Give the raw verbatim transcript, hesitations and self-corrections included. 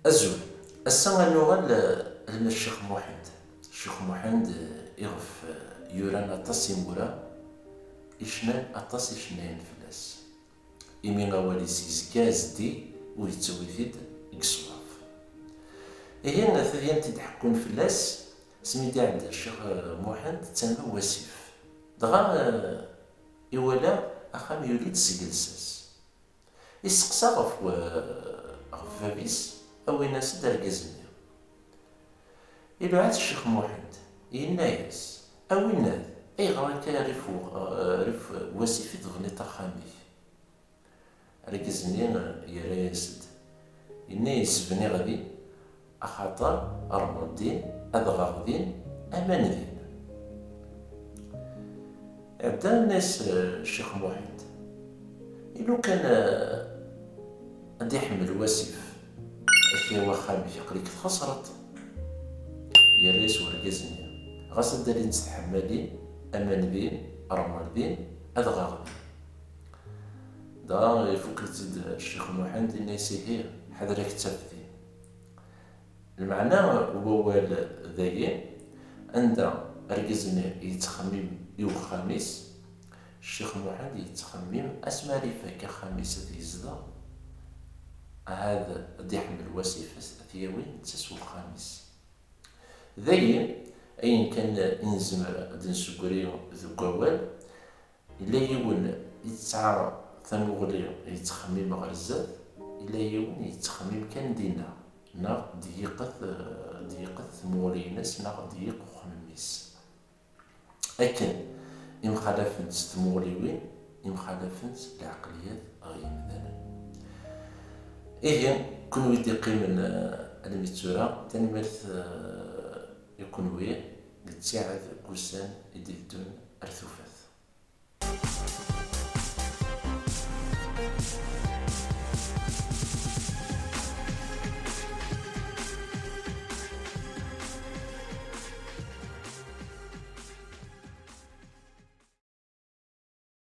Azul. Ass-a ad nuɣal, eh, alma d Ccix Muḥend. Ccix Muḥend, eh, iɣef, eh, yuran aṭas imura, icnan aṭas icennayen fell-as. Imi awal-is yezga zeddig, ur yettawi-t-id deg ṣṣwab. Ihi, tadyant i d-ḥekkun fell-as, asmi d-iɛedda Ccix, eh, Muḥend, d tama n wasif. Dɣa, eh, iwala axxam yuli-d seg llsas. Isteqsa ɣef wa-, ɣef bab-is, awin-as-d argaz-nni. Iluɛa-t Ccix Muḥend, yenna-yas: "A winnat, ayɣer akka rrif u-, rrif wasif i tebniḍ axxam-ik?" Argaz-nni yerra-yas-d, yenna-yas: "Bniɣ din, axaṭer rmeɣ din, adɣeɣ din, aman din." Iɛedda, yenna-yas, eh, Ccix Muḥend: "I lukan, eh, ad d-iḥemmel wasif, ad k-yawi axxam-ik, aql-ik txeṣreḍ." Yerra-yas urgaz-nni: "Ɣas ad d-alint tḥemmalin, aman din, rmeɣ din, adɣeɣ din." Dɣa ifukk-itt-id Ccix Muḥend, yenna-yas: "Ihi, ḥader ad k-taf din." Lmeɛna n wawal dagi, anda argaz-nni yettxemmim i uxxam-is, Ccix Muḥend yettxemmim asmi ara ifak axxam-is ad yezdeɣ, ahat ad d-iḥemmel wasif, ad t-yawi netta s uxxam-is. Dayi, ayen kan i nezmer ad d-nessegri deg wawal, yella yiwen yesɛa tamuɣli yettxemmim ɣer zdat, yella yiwen yettxemmim kan dinna, neɣ ḍeyyiqet, eh, ḍeyyiqet tmuɣli-ines, neɣ ḍeyyiq uxemmem-is. Akken imxalafent s tmuɣliwin, imxalafent leɛqliyat ɣer yimdanen. Ihi, kunwi d-iqqimen, eh, almi d tura, tanemmirt, eh, i kunwi, nettiɛad deg wussan i d-iteddun ar tufat.